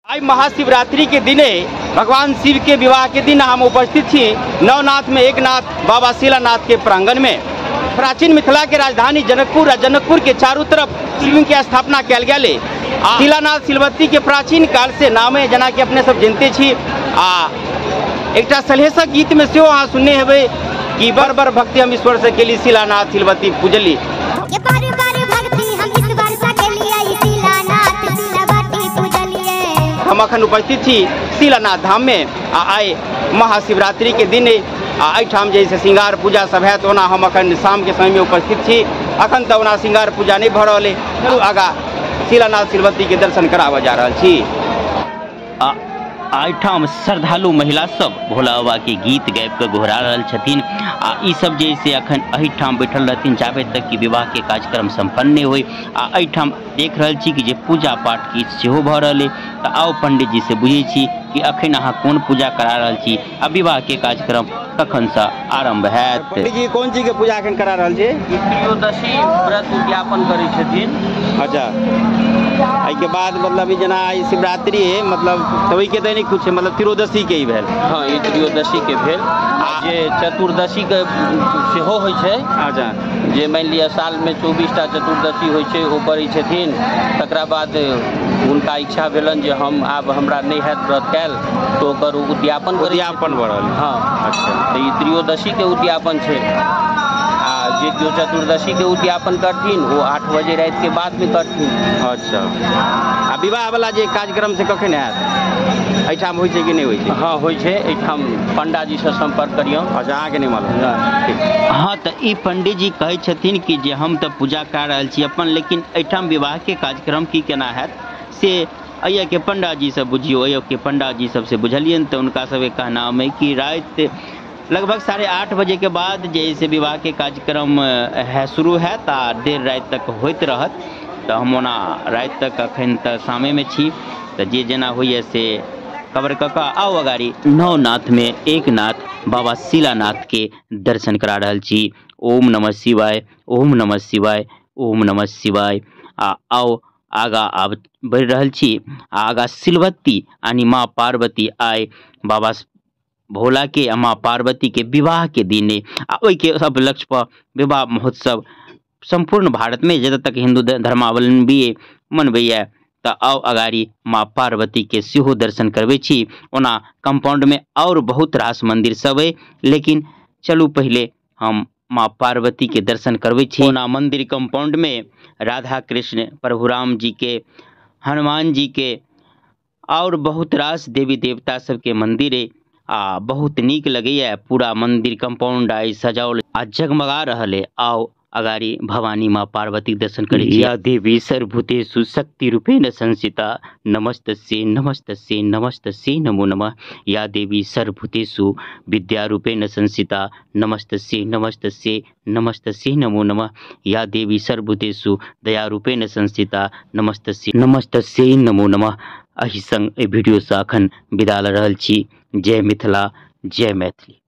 आइ महाशिवरात्रि के दिने भगवान शिव के विवाह के दिन हम उपस्थित छी नवनाथ में एक नाथ बाबा शिलानाथ के प्रांगण में। प्राचीन मिथिला के राजधानी जनकपुर आ जनकपुर के चारू तरफ शिवलिंग के स्थापना कयल गेल। आ शिलानाथ सिलवत्ती के प्राचीन काल से नाम है, जेना कि अपने सब जानते छी। आ एकटा सलहेसक गीत में सेहो अहाँ सुनने हेबै कि बर बर भक्ति हम ईश्वर से केली शिलानाथ सिलवत्ती पूजली। हम अखन उपस्थित छी शिलानाथ धाम में आ आइ महाशिवरात्रि के दिन आ एहिठाम जे से श्रृंगार पूजा सब हैत। ओना हम अखन शाम के समय में उपस्थित छी, अखन तऽ ओना श्रृंगार पूजा नहीं भऽ रहल है। चलू आगा शिलानाथ सिलवत्ती के दर्शन कराबऽ जा रहल छी। आ एहिठाम श्रद्धालु महिला सब भोला बाबा के गीत गाबि कऽ गोहरा रहल छथिन। आ ई सब जे से अखन एहिठाम बैठल रहथिन जाबे तक कि विवाह के कार्यक्रम सम्पन्न नहि होइ। आ एहिठाम देख रहल छी कि जे पूजा पाठ किछु सेहो भऽ रहल अइ। तऽ आउ पंडित जी से बुझै छी कि अखन अहाँ कोन पूजा करा रहल छी आ विवाह के कार्यक्रम कखनसँ आरम्भ हैत। पंडित जी कोन चीज के पूजा अखन करा रहल छी? त्रयोदशी व्रत उद्यापन करै छथिन। अच्छा, एहिके बाद मतलब जेना आइ शिवरात्रि है, मतलब तऽ ओहिके तऽ नहि कुछ, मतलब त्रयोदशी के ही भेल। हाँ, ई त्रयोदशी के भेल। आ जे चतुर्दशी के सेहो होइ छै। अच्छा, जे मानि लिअ सालमे 24टा चतुर्दशी होइ छै, ओ करै छथिन। तकरा बाद हुनका इच्छा भेलनि जे हम आब हमरा नहि हैत व्रत कयल, तऽ ओकर उद्यापन करै उद्यापन भऽ रहल। हाँ, अच्छा, तऽ ई त्रयोदशी के उद्यापन छै। आ जे केओ चतुर्दशी के उद्यापन करथिन ओ 8 बजे राति के बाद में करथिन। अच्छा, आ विवाह वाला जे कार्यक्रम से कखन हैत? एहिठाम होइ छै कि नहि होइ छै? हाँ, होइ छै। एहिठाम पंडाजी से संपर्क करियौ। अच्छा, अहाँके नहि मालूम? ठीक। हाँ, तऽ ई पंडित जी कहै छथिन कि जे हम तऽ पूजा कए रहल छी अपन, लेकिन एहिठाम विवाह के कार्यक्रम की केना हैत से एहिके पंडाजी से बुझियौ। एहिके पंडाजी सबसे बुझलियनि तऽ हुनका सबके कहनाम अइ कि राति लगभग 8:30 बजे के बाद जे से विवाह के कार्यक्रम है शुरू हैत आ देर राति तक होइत रहत। तऽ हम ओना राति तक अखन तऽ शामेमे छी, तऽ जे जेना होइए से कवर कऽ कऽ आउ अगाड़ी नवनाथ में एक नाथ बाबा शिलानाथ के दर्शन करा रहल छी। ओम नमः शिवाय, ओम नमः शिवाय, ओम नमः शिवाय। आ आउ आगा आब बढ़ि रहल छी। आ आगा सिलवत्ती यानी माँ पार्वती आइ बाबा भोला के आ माँ पार्वती के विवाह के दिन आ ओहिके उपलक्ष्य पर विवाह महोत्सव सम्पूर्ण भारत में जतऽ तक हिन्दू धर्मावलम्बी मनबैया। तऽ आउ अगाड़ी माँ पार्वती के सेहो दर्शन करबै छी। ओना कंपाउंड में और बहुत रास मंदिर सब अइ, लेकिन चलू पहिले हम माँ पार्वती के दर्शन करबै छी। ओना मंदिर कंपाउंड में राधा कृष्ण, प्रभु राम जी के, हनुमान जी के और बहुत रास देवी देवता सबके मंदिर अइ। आ बहुत नीक लगैया पूरा मंदिर कंपाउंड आइ सजाओल आ जगमगा रहल अइ। आउ अगाड़ी भवानी माँ पार्वती के दर्शन करै छी। या देवी सर्वभूतेषु शक्ति रूपेण संस्थिता नमस्तस्यै नमस्तस्यै नमस्तस्यै नमो नमः। या देवी सर्वभूतेषु विद्या रूपेण संस्थिता नमस्तस्यै नमस्तस्यै नमस्तस्यै नमो नमः। या देवी सर्वभूतेषु दया रूपेण संस्थिता नमस्तस्यै नमस्तस्यै नमो नमः। एहि संग एहि वीडियो से अखन विदा लऽ रहल छी। जय मिथिला, जय मैथिली।